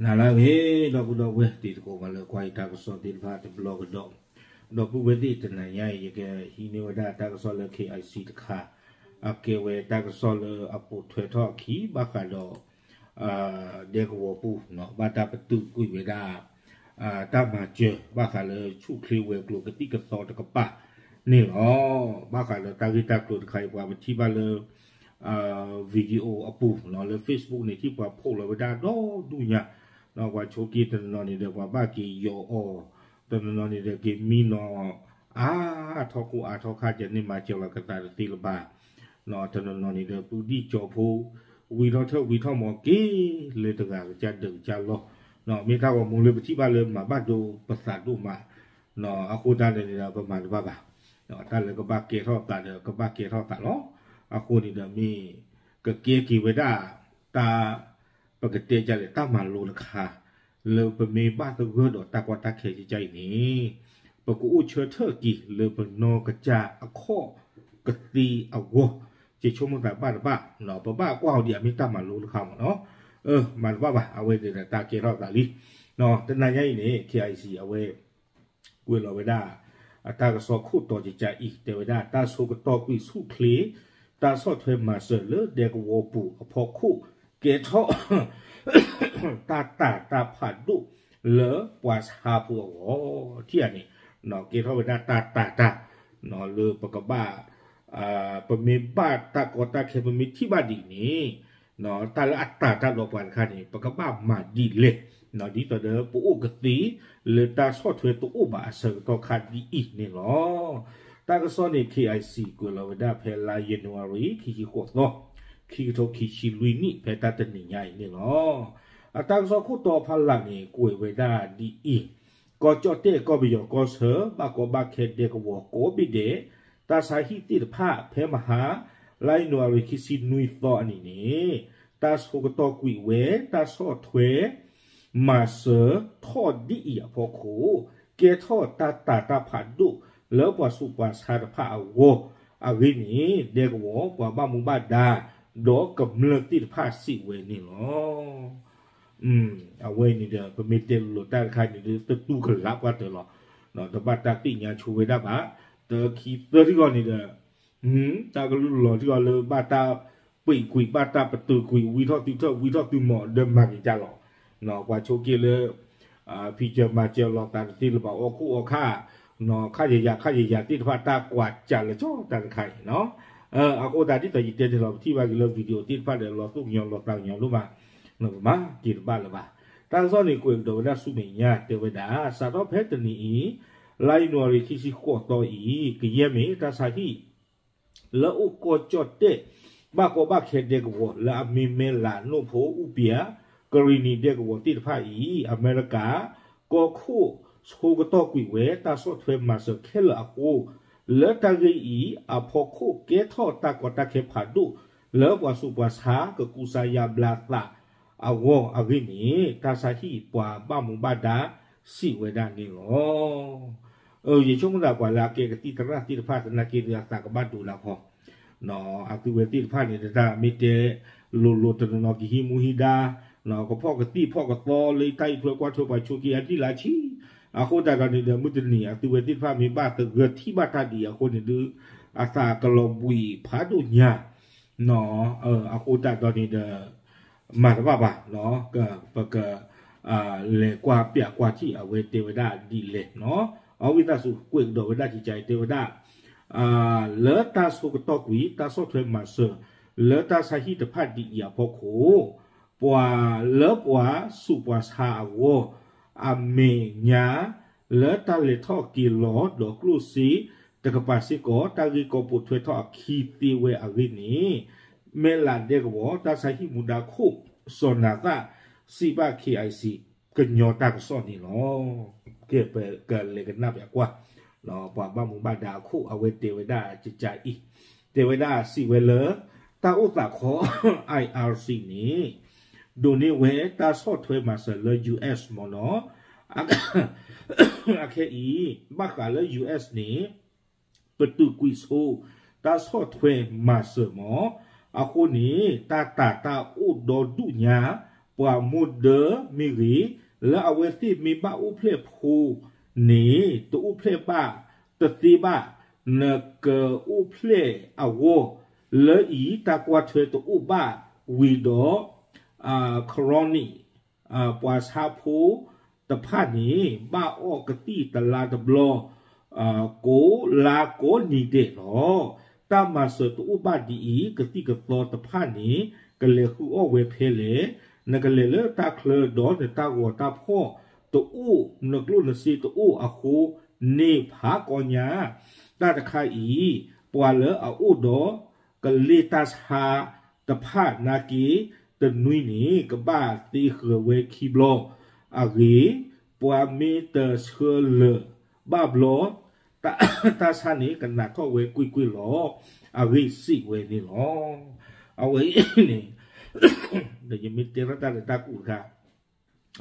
နၤလၢအဂ့ၤ ဒီပုၢ်ဒီဝဲၢ်တံၤသကိး ပှၤလၢကွၢ်ယတၢ်ကစီၣ်သ့ၣ်တဖၣ်တဘျီကဒီး, ဒီပုၢ်ဝဲၢ်သ့ၣ် တနၤညါအံၤ ယကဟံးန့ၢ်ဝဲဒၣ်တၢ်ကစီၣ်လၢ K I C တခါ, အကဲဝဲတၢ်ကစီၣ်လၢအပိာ်ထွဲထီၣ်အခံ ဘၣ်ဃးဒီး ဒဲကဝီၤပူၤ ဘၣ်တၢ်ပတုာ်ကွံာ်ဝဲဒၣ် တၢ်မၤစၢၤ ဘၣ်ဃးလၢဆူၣ်ချ့ဝဲၤကျိၤကသံၣ်ကသီတကပၤန့ၣ်လီၤ. ဘၣ်ဃးလၢတၢ်ဂ့ၢ်တၢ်ကျိၤတခါအံၤ ပှၤပထံၣ်ဘၣ်လၢ video အပူၤလီၤ လၢ Facebook န့ၣ် ထံၣ်ပှၤဖီၣ်လီၤဝဲဒၣ်ဒီဒူၣ်ညါ, ပှၤဆိက့တနီၤနီၤန့ၣ်ဒီး ပှၤဘၣ်က့ၤယီၤအီၤ, တနီၤနီၤန့ၣ်ဒီးက့ၤမံနီၤ အါထီၣ်ကိၢ်အါထီၣ်ခါ ကန့ၢ်မၤစၢၤလီၤကသးတသ့လၢၤဘၣ်, တနီၤနီၤန့ၣ်ဒီး ပုၢ်ဒံၣ်ကၠီဖိ ဝံထီၣ်ထၢၣ်ဝံထီၣ်မီၤက့ၤလၢတဂၤကစၢ်ဒၢးကစၢ်လီၢ်, မ့ၢ်တၢ်ဂီၤမူလၢပထံၣ်ဘၣ်လၢမၤဘၣ်ဒိပသးဒိၣ်မး, အဃိတၢ်န့ၣ်ဒီး ပမၤတဘၣ်ဘၣ်, တၢ်လၢကဘၣ်ကဲထီၣ်သးဒီး ကဘၣ်ကဲထီၣ်သးလီၤ. အဃိန့ၣ်ဒီးမ့ၢ် ကကဲက့ၤဝဲဒၣ် တၢ် ပကတဲဒ်လဲၣ် တၢ်မၤလိတခါ လၢပမ့ၢ်ဘၣ်သဂၢၢ်ဒီးတၢ်ကီတၢ်ခဲကစၢ်အံၤန့ၣ် ပကအိၣ်ဆၢထၢၣ်က့ၤလၢပနီၢ်ကစၢ်အခီၣ်ကသ့အဂီၢ်, ယဆိကမိၣ်သးဘၣ်တဘၣ်, ပဘၣ်ကွၢ်အီၤဒ်အမ့ၢ်တၢ်မၤလိတခါမ့ၢ်နီၤ, မၤတဘၣ်ဘၣ် အဝဲန့ၣ်ဒီးတၢ်ကဲထီၣ်သးလံ. တနၤညါအံၤန့ၣ် K I C အဝဲ ကွဲးလီၤဝဲဒၣ် အတၢ်ကစီၣ်ခိၣ်တီကကါအံၤ တဲဝဲဒၣ် တၢ်ဆိကတီၢ်ကွံာ်ဆူၣ်ချ့ တၢ်ဆီၣ်ထွဲမၤစၢၤလၢဒဲကဝီၤပူၤအဖီခိၣ် ကဲထီၣ် တၢ်တာ်တၢ်ဖးဒိၣ်လၢပှၤဆါဖိအဂီၢ် ထံၣ်ဧါန့ၣ်, ကဲထီၣ်ဝဲဒၣ်တၢ်တာ်တၢ် လၢပကဘၣ် ပမ့ၢ်ဘၣ်တၢ်ကီတၢ်ခဲ ပမ့ၢ်ထံၣ်ဘၣ်ဒ်အံၤန့ၣ် တၢ်လၢအတာ်တၢ်ဒီးပှၤတခါန့ၣ် ပကဘၣ်မၤဒ်လဲၣ်, ဒ်သိးဒီးပအိၣ်ကသ့ လၢတၢ်ဆီၣ်ထွဲတအိၣ်ဘၣ်အဆၢကတီၢ်ခါဒ်အံၤန့ၣ်လီၤ. တၢ်ကစီၣ်န့ၣ် K I C ကွဲးလီၤဝဲဒၣ်ဖဲလါယနူၤအါရံၤ ခံဆံဃိးသီ ခံကထိခံဆံလွံၢ်နံၣ် ဖဲတၢ်တနံၤညါအံၤန့ၣ်လီၤ. အတၢ်ကစီၣ်ခိၣ်တီဖးလၢ်န့ၣ် ကွဲးဝဲဒၣ်ဒ်အံၤ, ကီၢ်ကၠီၣ်တဲၣ်ကီၢ်ပယီၤကီၢ်ဆၢ ဘၣ်ကီဘၣ်ခဲဒဲကဝီၤကိးဘ့ၣ်ဒဲး တၢ်ဆါဟံၣ်သ့ၣ်တဖၣ် ဖဲမဟါ လါယနူၤအါရံၤ ခံဆံနွံသီအနံၤန့ၣ် တၢ်ဆိကတီၢ်ကွံာ်ဝဲ တၢ်ဆီၣ်ထွဲ မၤစၢၤထီၣ်ဒ်အံၤအဖီခိၣ် ကဲထီၣ်တၢ်တာ်တၢ်ဖးဒိၣ်လၢပှၤဆူးပှၤဆါတဖၣ်အဂီၢ် အဂ့ၢ်န့ၣ် ဒဲကဝီၤပှၤဘၣ်မူဘၣ်ဒါ ဒီးကမျၢၢ်သ့ၣ်တဖၣ်စံးဝဲန့ၣ်လီၤ. အဝဲန့ၣ်ဒီး ပမ့ၢ်တဲလိၤလိၤတၢ်တခါန့ၣ်ဒီး တတူၢ်ကလာ်ပှၤတၢၢ်လီၤ. တဘၣ်တၢ်သ့ၣ်ညါဆိဝဲဒၣ်ဘၣ်. တခံသၢထံၣ်ဂီၢ်န့ၣ်ဒီး တၢ်ကလုၢ်လီၤထံဂီၢ်လၢဘၣ်တၢ်ပှ့ၤကွံာ် ဘၣ်တၢ်ပတုာ်ကွံာ် ဝံထီၣ်သုထၢၣ် ဝံထီၣ်သုမီၤ ဒီးမၤက့ၤတၢ်လီၤ. ပှၤဆိက့လၢ ဖံးစၢၤမၤစၢၤလီၤသးတသ့လၢၤဘၣ် အီၣ်ခိၣ်အီၣ်ခၣ် ခါယယၤခါယယၤသ့ၣ်တဖၣ် တၢ်ကွၢ်ကၢ်လၢကၠီတၢ်တခါအံၤနီၤ. အဃိသတးဒ်သိးယတဲန့ၣ်လီၤ ပထံၣ်ဘၣ်က့ၤလၢ video သ့ၣ်တဖၣ်ဒီး လီၤသူၣ်ကညီၤလီၤသးကညီၤဒိၣ်မး ပမၤက့ၤတဘၣ်လၢၤဘၣ်. တၢ်ကစီၣ်န့ၣ် ကွဲးကဒီးဝဲဒၣ်ဆူမဲာ်ညါ တဲဝဲဒၣ် စးထီၣ်ဖဲတနံၤအံၤ လါယနူၤအါရံၤ ခံဆံဃိးသီအံၤ ကယဲၢ်မ့ၢ်တၢ်ဆါဟံၣ် လၢအိၣ်ကီၢ်ကၠီၣ်တဲၣ် ဘၣ်ကီဘၣ်ခဲဒဲကဝီၤ လၢအမ့ၢ်မဲၢ်လး နိၣ်ဖိ အူပျၤ ကရံၣ်နံၤဒဲကဝီၤသ့ၣ်တဖၣ်အံၤ အမဲရကၤ ကီၢ်ခိၣ်ဆိကတီၢ်ကွံာ်ဝဲ တၢ်ဆီၣ်ထွဲမၤစၢၤခဲလၢာ်အဃိ လၢတၢ်ဂ့ၢ်အံၤအဖီခိၣ် ကဲထီၣ်တၢ်ကီတၢ်ခဲဖးဒိၣ် လၢပှၤဆူးပှၤဆါ ကကူစါယါဘျါသး အဂီၢ်အဂ့ၢ်န့ၣ် တၢ်ဆါဟံၣ်ပှၤဘၣ်မူဘၣ်ဒါစံးဝဲဒၣ်န့ၣ်လီၤ. ယဆိကမိၣ်သးပှၤလၢအကဲကသံၣ်သရၣ်သ့ၣ်တဖၣ် သနာ်က့ဒီးအသးကဘၣ်ဒိလၢအဖီ အသုဝဲသ့ၣ်တဖၣ်န့ၣ် တၢ်မ့ၢ်တဲလိၤလိၤတနီၤနီၤ ကဟံးမူဟံးဒါ ကဖီၣ်ကသံၣ်ဖီၣ်ကသီလၢတၢ်အံးထွဲကွၢ်ထွဲ ပှၤဆိက့အနံၣ်လၢဆံ အဃိသတးဒီးန့ၣ်ဒီး မုၢ်တနံၤ အသုဝဲသ့ၣ်တဖၣ်မ့ၢ်ဘၣ်သဂၢၢ်ထံၣ်ဘၣ်တၢ်ဒ်အံၤအဃိန့ၣ်ဒီး အသးကလီၤဘှံးဖးဒိၣ်ညါ အဃိသတးဒီးန့ၣ်ဒီး မၤတဘၣ်ဘၣ် ပက လဲၤကွၢ်ပျးကွၢ်ထံၣ် အဝဲတဲဝဲဒၣ်ဒ်လဲၣ်နီၤ. အဝံသးစူၤ ကွဲးကဒီးဝဲဒၣ်ကကါအံၤ တဲဝဲဒၣ် လၢတၢ်ဆိကတီၢ်ကွံာ် တၢ်ဆီၣ်ထွဲမၤစၢၤ လၢတၢ်ဆါဟံၣ်တဖၣ်ဒ်အံၤအဖီခိၣ် ပှၤလၢပှၤဆူးပှၤဆါအဂီၢ် အမဲာ်ညါ လၢတၢ်လဲၤထီၣ်က့ၤလီၤဒီးကျိၣ်စ့တကပၤစ့ၢ်ကီး တၢ်ဂ့ၢ်ကီပိာ်ထွဲထီၣ်အခံသ့ဝဲအဂ့ၢ်န့ၣ် မဲၢ်လးဒဲကဝီၤ တၢ်ဆါဟံၣ်မူဒါခိၣ် စီၤနၤသၣ် စံးဘၣ် K I C ကညီတၢ်ကစီၣ်န့ၣ်လီၤ. ကဲ ပကလဲၤကနၣ်ပျးကွၢ် ပှၤဘၣ်မူဘၣ်ဒါအခိၣ် အဝဲတဲဝဲဒၣ်ကကါအံၤ တဲဝဲဒၣ်စံးဝဲလၢ တၢ်အိၣ်သးခီ I R C န့ၣ် ဒိးန့ၢ်ဝဲတၢ်ဆီၣ်ထွဲမၤစၢၤလၢ U S မ့ၢ်နီၤ အခဲအံၤ ဘၣ်ဃးလၢ U S န့ၣ် ပတုာ်ကွံာ်ဆိ တၢ်ဆီၣ်ထွဲမၤစၢၤမ့ၢ် အဃိန့ၣ် တၢ်တာ်တၢ်အိၣ်ဒီဒူၣ်ညါ ပှၤမိၢ်ဒၢမ့ၢ်ဂ့ၤ, လၢအဝဲသ့ၣ်မ့ၢ်ဘၣ်အိၣ်ဖျဲၣ်ဖိန့ၣ် တအိၣ်ဖျဲၣ်ဘၣ်တသ့ဘၣ်. နကအိၣ်ဖျဲၣ်အဂီၢ်လၢအံၤ တၢ်ကွၢ်ထွဲတအိၣ်ဘၣ်ဝံၤဒီး chronic ပှၤဆါဖိတဖၣ်န့ၣ် ဘၣ်အီၣ်ကသံၣ်တလါတဘျီ ကိးလါကိးနံၤဒဲးလီၤ. တၢ်မၤစၢၤတအိၣ်ဘၣ်ဒ်အံၤ, ကသံၣ်ကသီတဖၣ်န့ၣ် ကလဲၤဃုအီၣ်ဝဲဖဲလဲၣ်. နကလဲၤလၢတၢ်ချၢဒီးနတၢ်ဂီၤတၢ်ဖီၣ်တအိၣ်, နကျိၣ်နစ့တအိၣ်အဃိန့ၣ် ဖးကီညါ. တၢ်တခါအံၤ ပှၤလၢအအိၣ်ဒီး ကလ့ၢ်တၢ်ဆါတဖၣ်နာ်က့ တနွံန့ၣ် ကဘၣ်သ့ဃၢၤဝဲခံဘျီအဂ့ၢ်, ပှၤမ့ၢ်တဆှၢလၢာ်ဘၣ်ဘျီ တၢ်ဆါန့ၣ် ကနးထီၣ်ဝဲကွ့ၢ်ကွ့ၢ်လီၤ. အဂ့ၢ်စံးဝဲန့ၣ်လီၤ. အဝဲအံၤန့ၣ် ဒီးယမ့ၢ်တဲထီၣ်တၢ်လၢတၢ်ကူၣ်တခါ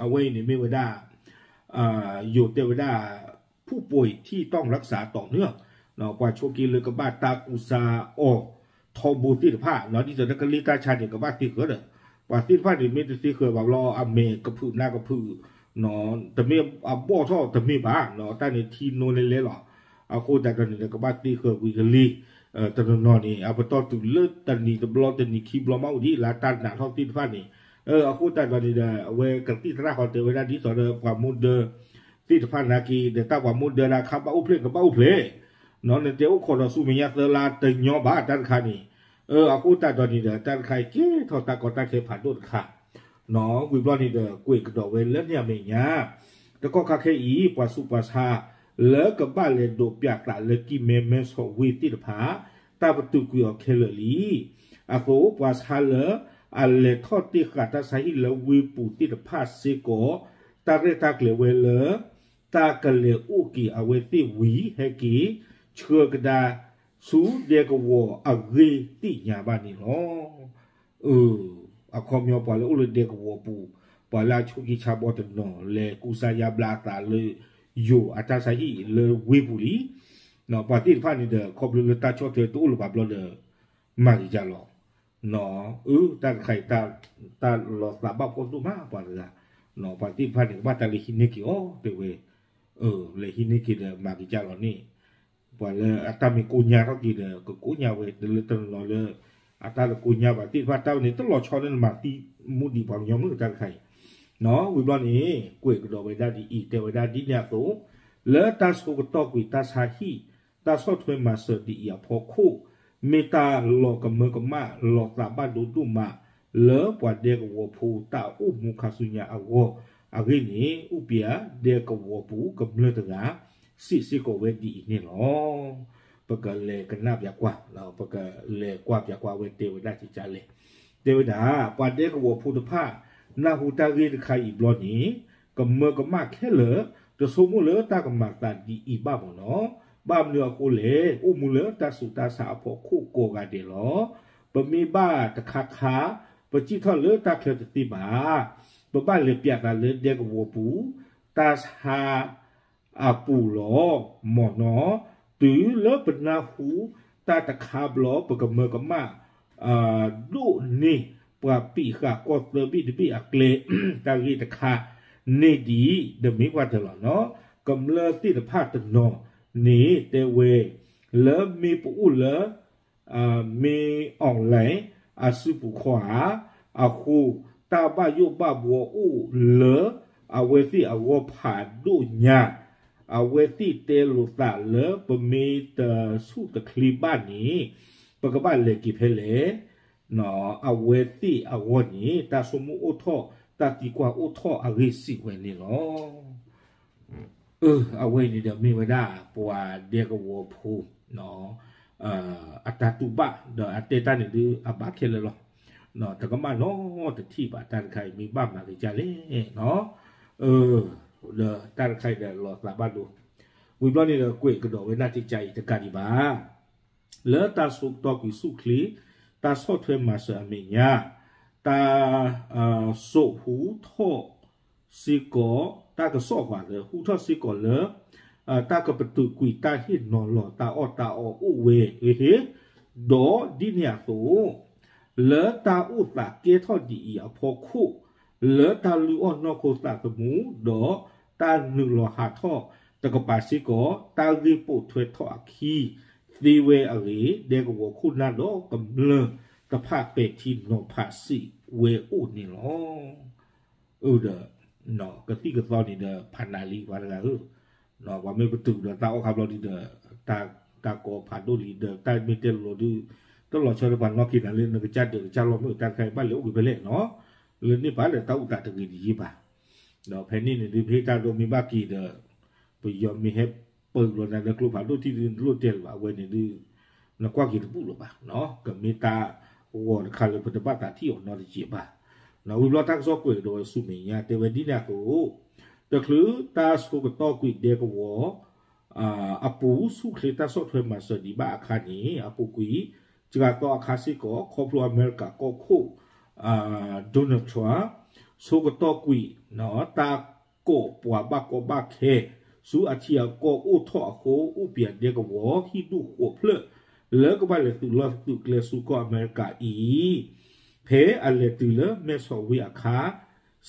အဝဲအံၤန့ၣ်မ့ၢ်ဝဲဒၣ် ယိၤတဲဝဲဒၣ် ผู้ป่วยที่ต้องรักษาต่อเนื่อง ပှၤဆိးက့လၢကဘၣ်တၢ်ကူစါအီၤထီဘိသ့ၣ်တဖၣ် ဒ်သိးဒီးကလ့ၢ်တၢ်ဆါန့ၣ် ကဘၣ်သ့ဃၢၤဒီး ပှၤသ့ၣ်တဖၣ်န့ၣ် မ့ၢ်တသ့ဃၢၤဘၣ်ဘျီ အမဲာ်ကဖုးနါကဖုး တမ့ၢ်အဘီၣ်ထီၣ်တမ့ၢ်ဘၣ် တၢ်န့ၣ်ထံနိလဲလဲလီၤ. အဃိသတးဒီးန့ၣ်ဒီး ကဘၣ်သ့ဃၢၤဝံၤကလံၤ တနီၤနီၤန့ၣ် အပတီၢ်တုၤလၢတနံၤတဘျီ တနံၤခံဘျီမးအိၣ်ဒံး လၢတၢ်နာ်ထီၣ်သ့ၣ်တဖၣ်န့ၣ် အဃိသတးဒီးန့ၣ်ဒီး အဝဲကသံၣ်သရၣ်ဃီတဲဝဲဒၣ်ဒ်သိးဒီးပှၤမိၢ်ဒၢသ့ၣ်တဖၣ်နာ်က့ ဒီးတၢ်ပှၤမိၢ်ဒၢလၢအခါဘၣ်အိၣ်ဖျဲၣ်ကဘၣ်အိၣ်ဖျဲၣ် နတဲအိၣ်ခိးဒီးဆူမဲာ်ညါသၢလါတညီဘၣ်တၢ်တခါန့ၣ် အဃိသတးဒီးန့ၣ်ဒီး တၢ်တခါအံၤကဲထီၣ်တၢ်ကီတၢ်ခဲဖးဒိၣ်တခါ ဝံၤဘျီန့ၣ်ဒီး ကွဲးကဒီးဝဲလၢန့ၣ်အမဲာ်ညါ တကီၢ်ခါခဲအံၤ ပှၤဆူးပှၤဆါ လၢကဘၣ်လဲၤဒိးပၠးသးလၢကံၢ်မဲမဲဆီးဝ့ၢ်သ့ၣ်တဖၣ် တၢ်ပတုာ်ကွံာ်အီၤခဲလၢာ်လံ. အသိးပှၤဆါလၢ အလဲၤထီၣ်တ့ၢ်ဃာ်တၢ်ဆါဟံၣ်လၢဝ့ၢ်ပူၤသ့ၣ်တဖၣ်စ့ၢ်ကီး တၢ်ရဲၣ်တၢ်ကျဲၤဝဲလၢ တၢ်ကလဲၤအိၣ်က့ၤအဝဲသ့ၣ်ဝံၤ ဟဲက့ၤ ဆှၢကဒါ ဆူဒဲကဝီၤအဂ့ၢ်သ့ၣ်ညါဘၣ်န့ၣ်လီၤ. အခီပညီပှၤလၢအိၣ်လၢဒဲကဝီၤပူၤ ပှၤလၢအဆိးက့ဆါဘီတနီၤ လဲၤကူစါယါဘျါအသးလၢ ယိၤအတၢ်ဆါဟံၣ်လၢဝ့ၢ်ပူၤလံ. ပှၤသ့ၣ်တဖၣ်န့ၣ်ဒီး ခီဖျိလၢတၢ်ဆီၣ်ထွဲတအိၣ်လၢၤဘၣ်ဘျီဒီး မၤက့ၤကၢ်လီၤ. အၢ တၢ်တခါအံၤ တၢ်လီၤသးဘၣ်ဖှီၣ်ဒိၣ်မးပှၤတဂၤ, ပှၤသ့ၣ်တဖၣ်န့ၣ် ကဘၣ်တၢ်လဲၤဟံးန့ၢ်က့ၤအီၤတဲဝဲ, လဲၤဟံးန့ၢ်က့ၤဒီးမၤက့ၤကၢ်လီၤန့ၣ်, ပှၤလၢအတၢ်မ့ၢ်ကိညါထီၣ်က့ၤဒီး ကကိညါဝဲတလၢတလီၤလၢ အတၢ်တကိညါဘၣ်သ့ၣ်တဖၣ် တၢ်ဝဲန့ၣ် တလီၤဆီလၢနမၤသံမူဒံးပှၤကညီမုၢ်တၢ်တခါအံၤ, ဝံၤဘျီန့ၣ် ကွဲးကဒီးဝဲဒၣ်ဒ်အံၤ တဲဝဲဒၣ်ဒ်န့ၣ်အသိး, လၢတၢ်ဆိကတီၢ်ကွံာ်တၢ်ဆါဟံၣ် တၢ်ဆီၣ်ထွဲမၤစၢၤဒ်အံၤအဖီခိၣ်, မ့ၢ်တၢ်လီၤကမၢကမၣ်လီၤသးဘၣ်ဒိဒိၣ်မး လၢပှၤဒဲကဝီၤဖိတၢ်အိၣ်မူခါဆူညါအဂီၢ်, အဂ့ၢ်န့ၣ် အူပျဲၢ်ဒဲကဝီၤပူၤကမျၢၢ်တဂၤ စံးစ့ၢ်ကီးဝဲဒ်အံၤန့ၣ်လီၤ. ပကလဲၤကနၣ်ပၠးကွၢ်, ပကလဲၤကွၢ်ပၠးကွၢ်ဝဲတဲဝဲဒၣ်ကကလဲၣ်, တဲဝဲဒၣ် ပှၤဒဲကဝီၤဖိတဖၣ် နၢ်ဟူတၢ်ဂ့ၢ်တခါအံၤဘျီန့ၣ် ကမၢကမၣ်ခဲလၢာ်, တဆိကမိၣ်လၢတၢ်ကမၤသးဒ်အံၤဘၣ်မ့ၢ်နီၤ, ဘၣ်မနုၤအဃိလဲၣ်, အိၣ်မူလၢတၢ်ဆူးတၢ်ဆါအဖီခိၣ်ကိးဂၤဒဲးလီၤ. ပမ့ၢ်ဘၣ်တခါခါ, ပစံၣ်ထီၣ်လၢတၢ်ချၢတသ့ဘၣ်, ပဘၣ်လဲၤပၠးသးလၢဒဲကဝီၤပူၤ, တၢ်ဆါ အပူၤလီၤမ့ၢ်နီၤ, တုၤလၢပနၢ်ဟူတၢ်တခါဘျီ ပကမၢကမၣ် ဒိၣ်န့ၢ်ပှၤပံးဃာ်ကီၢ်သၢဘ့ၣ်တဘ့ၣ်အကျဲ တၢ်ဂ့ၢ်တခါန့ၣ်ဒ် တမ့ၢ်ပှၤတၢၢ်လီၤနီၤ, ကမျၢၢ်သ့ၣ်တဖၣ်တနီၤန့ၣ်တဲဝဲ လၢမ့ၢ်ပအိၣ်လၢ မ့ၢ် online အစုပူၤခီဧါ, အဃိ တၢ်ဘၣ်ယိၣ်ဘၣ်ဘှီအိၣ်လၢအဝဲသ့ၣ်အဂီၢ်ဖးဒိၣ်ညါ, အဝဲသ့ၣ်တဲလိာ်သးလၢပမ့ၢ်တဆူၣ်တချ့ဘၣ်န့ၣ် ပကဘၣ်လဲၤက့ၤဖဲလဲၣ်, အဝဲသ့ၣ်အဂီၢ်န့ၣ် တၢ်ဆိကမိၣ်အိၣ်ထီၣ် တၢ်သံကွၢ်အိၣ်ထီၣ်အဂ့ၢ်စံးဝဲန့ၣ်လီၤ. အဝဲအံၤန့ၣ်ဒီးမ့ၢ်ဝဲဒၣ် ပှၤဒဲကဝီၤဖိ အတၢ်တူၢ်ဘၣ် ဒီးအတဲတၢ်န့ၣ်ဒုးအဘၣ်ခဲလၢာ်လီၤ. တကမၣ်နီတထံၣ်ဘၣ်တၢ်တခါအံၤ မ့ၢ်ဘၣ်မၤက့ၤကၢ်လဲၣ်, ဒီးတၢ်တခါအံၤဒီးလီၤသးဘၣ်ဒိ, ဝံၤဘျီန့ၣ်ဒီးကွဲးကဒီးဝဲဒၣ်ကကအံၤတကးဒံးဘၣ် လၢတၢ်ဆိကတီၢ်ကွံာ်ဆူၣ်ချ့ တၢ်ဆီၣ်ထွဲမၤစၢၤအမဲာ်ညါ, တၢ် စိာ်ဟူထီၣ်စ့ၢ်ကီး တၢ်ကစီၣ်ဃာ်လၢ ဟူထီၣ်စ့ၢ်ကီးလၢ တၢ်ကပတုာ်ကွံာ်တၢ်ဟ့ၣ်နီၤလီၤတၢ်အီၣ်တၢ်အီအိၣ်ဝဲ, ဒီးဒ်န့ၣ်အသိး လၢတၢ်အိၣ်သးကဲထီၣ်ဒ်အံၤအဖီခိၣ် လၢတၢ်လုၢ်အီၣ်နီၢ်ခိသးသမူ ဒီးတၢ်နုာ်လီၤဟးထီၣ်တကပၤစ့ၢ်ကီး တၢ်ဂ့ၢ်ပိာ်ထွဲထီၣ်အခံသ့ဝဲအဂ့ၢ် ဒဲကဝီၤခိၣ်နၢ်ဒီးကမျၢၢ်တဖၣ်ပဲာ်ထံနီၤဖးစံးဝဲအိၣ်န့ၣ်လီၤ. အၢဒီး ကသံၣ်ကသီန့ၣ်ဒီး ဖးနးလံပှၤတဂၤဧၢ, ပှၤမ့ၢ်ပတုာ်ဒီးတၢ်အီၣ်ခါဘျီဒုဒီး တၢ်ကီဖးဒိၣ်လံဒီး တၢ်မ့ၢ်တဲလီၤဒု တလီၤဆီဒီးပှၤနီၣ်က့ၤနၤလၢနကစၢ်ဒၢးကစၢ်လီၢ်မ့ၢ်တၢ်တခါအံၤ ဘၣ်လဲၤအိၣ်က့ၤဖဲလဲၣ်နီၤ, လၢန့ၣ်ပာ်လၢတၢ်အိၣ်သးတဂ့ၤတယံာ်ဘၣ်. ဒီးဖဲန့ၣ်န့ၣ်ဒု ဖဲတၢ်ဒိးမ့ၢ်ဘၣ်က့ၤဒီး ပယီၤမ့ၢ်ဟဲပၢၤလီၤနၤလၢကျိဖးဒိၣ်ထံၣ်ဒု နလိၣ်တဲလၢၤဘၣ် အဝဲန့ၣ်ဒု နကွၢ်က့ၤတဘူၣ်လၢၤဘၣ်, ကမ့ၢ်တၢ်ဂီၤတခါလၢပတဘၣ်သးထံၣ်အီၤနီတစဲးဘၣ်. ဝံၤဘျီတၢ်ကစီၣ်ကွဲးကဒီးဝဲဆူမဲာ်ညါ တဲဝဲဒ်န့ၣ်အသိး, တချုးတၢ်ဆိကတီၢ်ကွံာ်ဒဲကဝီၤ အပူၤဆူၣ်ချ့တၢ်ဆီၣ်ထွဲမၤစၢၤဒံးဘၣ်အခါန့ၣ် အပူၤကွံာ် စှၤသီအခါစ့ၢ်ကီး ခီဖျိအမဲရကၤကီၢ်ခိၣ် Donald Trump ဆိကတီၢ်ကွံာ် တၢ်ကိးပှၤဘၣ်ကီဘၣ်ခဲ ဆူအထံအကီၢ်အိၣ်ထီၣ်အဃိ အိၣ်ပၠးဒဲကဝီၤဟံၣ်ဒူၣ်ဃိးဖျၢၣ် လၢကဘၣ်လဲၤသုးလီၢ်သုးကျဲဆူကီၢ်အမဲရကၤအံၤ ဖဲအလဲၤတုၤလၢမဲၢ်ဆီးဝ့ၢ်အခါ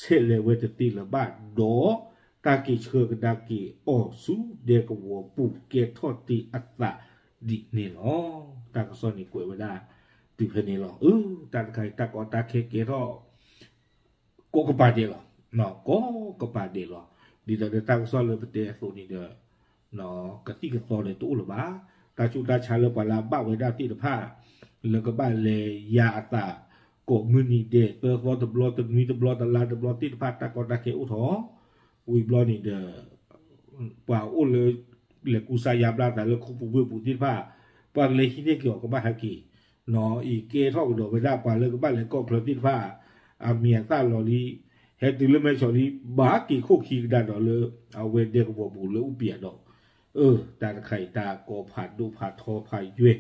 ဆဲးလဲၤဝဲတသ့လၢၤဘၣ်ဒီး တၢ်က့ၤဆှၢကဒါက့ၤအီၤဆူဒဲကဝီၤပူၤကဲထီၣ်တ့ၢ်အသးဒ်န့ၣ်လီၤ. တၢ်ကစီၣ်န့ၣ်ကွဲးဝဲဒၣ်တုၤဖဲန့ၣ်လီၤ. အၢ တၢ်တခါအံၤ တၢ်ကီတၢ်ခဲကဲထီၣ် ကိးကပၤဒဲးလီၤ. ကိးကပၤဒဲးလီၤ. ဒ်သိးဒီးတၢ်ကစီၣ်လၢပတဲအသိးန့ၣ်ဒီး ကသံၣ်ကသီန့ၣ်တအိၣ်လၢၤဘၣ်. တၢ်ဆူးတၢ်ဆါလၢပှၤလၢအဘၣ်ဝဲဒၣ်သ့ၣ်တဖၣ် လၢကဘၣ်လဲၤယၤအသး ကိးမုၢ်နံၤဒဲး သၢသီတဘျီ တနွံတဘျီ တလါတဘျီသ့ၣ်တဖၣ် တၢ်ကီတၢ်ခဲအိၣ်ထီၣ် ဝံၤဘျီန့ၣ်ဒီး ပှၤအိၣ်လၢ လဲၤကူစါယါဘျါသးလၢခိပူၤဝ့ၢ်ပူၤသ့ၣ်တဖၣ် ပှၤကလဲၤဟံးန့ၢ်က့ၤအီၤကဘၣ်ဟဲက့ၤ အံၤကဲထီၣ်ကဒီးဝဲဒၣ်ပှၤလၢကဘၣ်လဲၤကီၢ်ချၢသ့ၣ်တဖၣ် အမံၤအသၣ်လီၤလံ ဟဲတုၤလၢမဲၢ်ဆီးလံ ဘၣ်က့ၤခိၣ်ခံကဒါဒီးလၢ အဝဲဒဲကဝီၤပူၤလၢအိၣ်ပၠးဒီး အၢ တၢ်တခါအံၤ တၢ်ကီဖးဒိၣ်ဖးထီဖးယွဲၢ်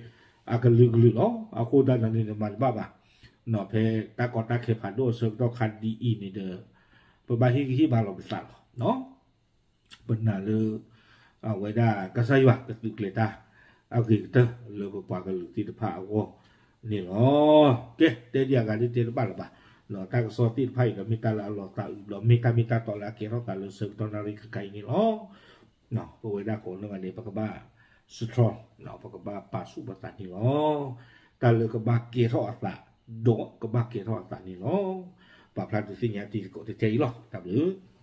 အကလုာ်ကလုာ်လီၤ. အဃိသတးန့ၣ်န့ၣ် မၤတဘၣ်ဘၣ် ဖဲတၢ်ကီတၢ်ခဲဖးဒိၣ်အဆၢကတီၢ်ခါဒ်အံၤန့ၣ်ဒီး ပဘၣ်ဟ့ၣ်ဂံၢ်ဟ့ၣ်ဘါလီၤပသးလီၤ. ပနာ်လၢ အဝဲဒၣ်ကစၢ်ယွၤကသုးကျဲၤတၢ် အဂ့ၤကတၢၢ်လၢပပှၤကလုာ်သ့ၣ်တဖၣ်အဂီၢ်န့ၣ်လီၤ. ကဲ တဲဒံးအဂၤဒ်တဲတဘၣ်လၢၤဘၣ်. တၢ်ကစီၣ်သ့ၣ်တဖၣ်အံၤဒီးမ့ၢ်တၢ်လၢအလီၤသးအုးဒီး မ့ၢ်တၢ်မ့ၢ်တၢ်တီလၢအကဲထီၣ်သးလၢဆၢကတီၢ်နၣ်ရံၣ်ခဲခါအံၤန့ၣ်လီၤ. ပဝဲဒၣ်ကိးနီၢ်ဂၤဒဲး ပကဘၣ် strong ပကဘၣ်ပာ်ဆူၣ်ပသးန့ၣ်လီၤ. တၢ်လၢကဘၣ်ကဲထီၣ်အသး ဒီးကဘၣ်ကဲထီၣ်အသးန့ၣ်လီၤ. ပာ်ဖျါဒုးသ့ၣ်ညါတံၤသကိးတထဲအံၤလီၤ. တၢ်ဘျုး